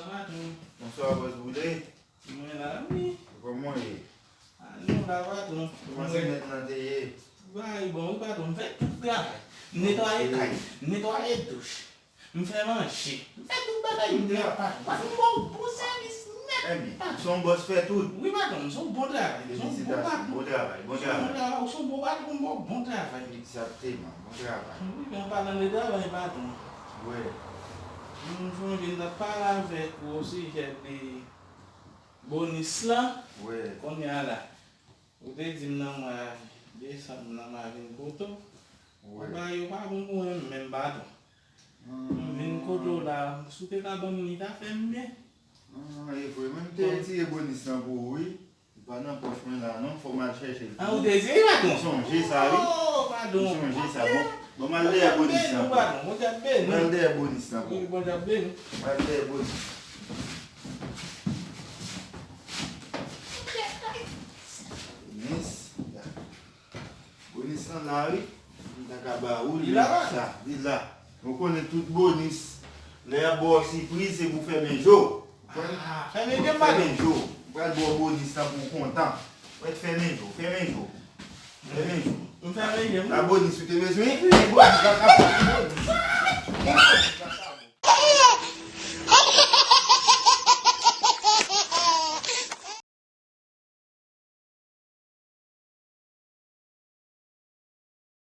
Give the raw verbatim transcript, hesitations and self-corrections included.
Patwon. Bonswa, bòs Boule. Mwen la, wi. Kòman w ye? A, nou la, patwon. Kòman semèn nan te ye? Bagay bon, wi, patwon. M fè tout travay. M netwaye kay, m netwaye douch. M fè manje. M fè tout bagay nèt, patwon. Patwon, m ba w bon sèvis nèt, patwon. Ebyen, ou se yon bòs fè tout. Wi, patwon, m se yon bon travay. M se yon bon patwon. Felisitasyon, bon travay, bon travay. M se yon bon travay, ou se yon bon patwon, m ba w bon travay. Egzakteman, bon travay. Wi, men an palan de travay, patwon. Wi. M sonje m t ap pale avèk ou osijè de bonis lan. Wi. Kounye a la, ou te di m nan mwa desanm nan m a vin kote w. Wi. Bagay yo pa bon pou mwen menm, patwon. M vin kote w la, si w te ka ban m li, ta fè m byen. Ah, e vre, mwen m te retire bonis lan pou ou, wi. Li pa nan pòch mwen la, non, fò m al chèche l pou ou. Ah, ou te retire, patwon? M sonje sa, wi. Oh, patwon. M sonje sa. Bon, bon, m al dèyè bonis lan pou ou. Patwon, Bondye ap beni w. M al dèyè bonis lan pou ou. Wi, Bondye ap beni w. M al dèyè bonis. Bonis. Bonis lan la, wi. M ta ka ba ou li, sa, li la. Ou konnen tout bonis, lè y ap ba w sipriz, se pou fèmen je w. Ou konprann? Ah, fèmen je m, patwon. Fèmen je w. M pral ba w bonis lan pou w kontan. Mèt fèmen je w, fèmen je w. Fèmen je w. M fèmen je m. La bonis ou te bezwen? Wi, bonis la, la bonis.